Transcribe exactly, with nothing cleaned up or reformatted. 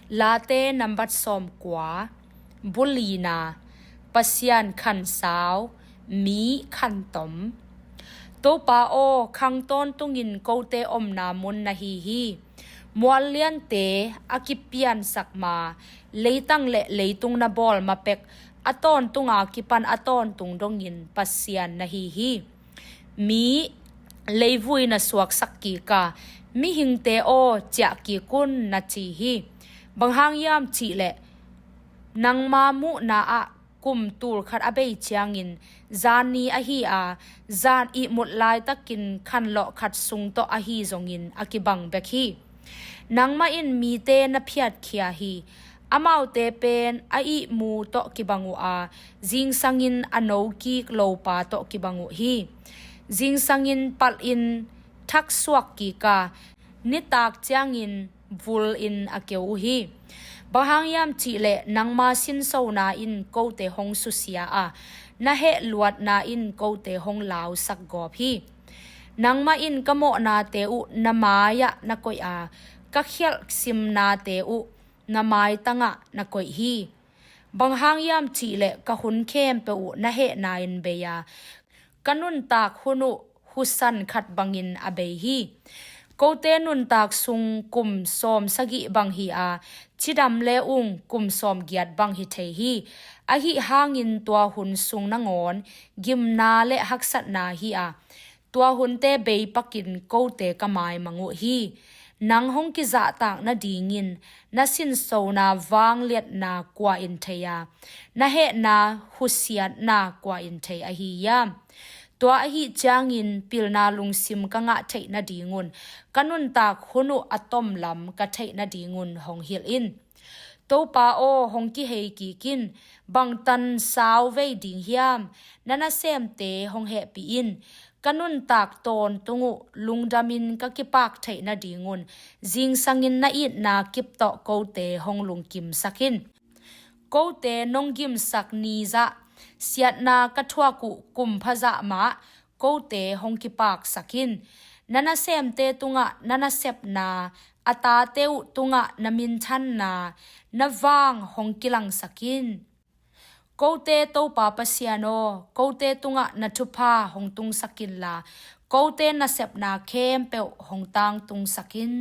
Late nambat sawmkua, bulina, Pasian khansau, mi khantom. Topa aw, khang tawntungin kote omna mun na hi hi. Mualliante a kipiansak ma, leitang le leitung na bawl ma pek, a tawntunga kipan a tawntung dongin Pasian na hi hi. Mi leivui na suaksak kik a, mihingte aw, ciah kik un, na ci hi. Bang hang hiam cihleh nangma muhna ah kum tulkhat a bei ciangin zan ni ahi a, zan ihmut laitakin khanlawh khat sung tawh ahi zongin a kibang bek hi. Nangmah in mite na phiatkhia hi. Amaute pen a ihmu tawh kibang uh a, zingsangin a no kik lopa tawh kibang uh hi. Zingsangin palhin thaksuak kik a, nitak ciangin vulin a keu uh hi. Bang hang hiam cihleh nangma sinsona in kote hong susia a, na hehluatna in kote hong lausak gawp hi. Nangmah in ka mawhnate uh na mai-ah na koih a, ka khialhsimnate uh na maitangah na koih hi. Bang hang hiam cihleh ka hun khempeuh uh na hehna in bei a, ka nuntak hun uh husan khat bangin a bei hi. Kote nuntak sung kum sawmsagih bang hi a, cidam le ung kum sawmgiat bang hi thei hi. Ahi hangin tua hun sung nangawn gimna le haksatna hi a, tua hunte beipakin kote ka maimang uh hi. Nang hong kizahtak nadingin na sinsona vangliatna kua in thei a, na hehna husiatna kua in thei ahi hiam? Tua ahi ciangin pilna lungsim ka ngah theih nadingun, ka nuntak hun uh a tomlam ka theih nadingun hong hilh in. Topa aw, hong kihei kik in. Bangtan sau vei ding hiam? Na nasemte hong hehpih in. Ka nuntak tawntung uh lungdamin ka kipak theih nadingun, zingsangin na itna kip tawh kote hong lungkimsak in. Kote nong gimsak ni zah siatna ka thuak uh kum phazah mah kote hong kipaksak in. Na nasemte tungah na nasepna, a tate uh tungah na minthanna, na vang hong kilangsak in. Kote Topa Pasian aw, kote tungah na thupha hong tungsak inla, kote nasepna khempeuh hong tangtungsak in.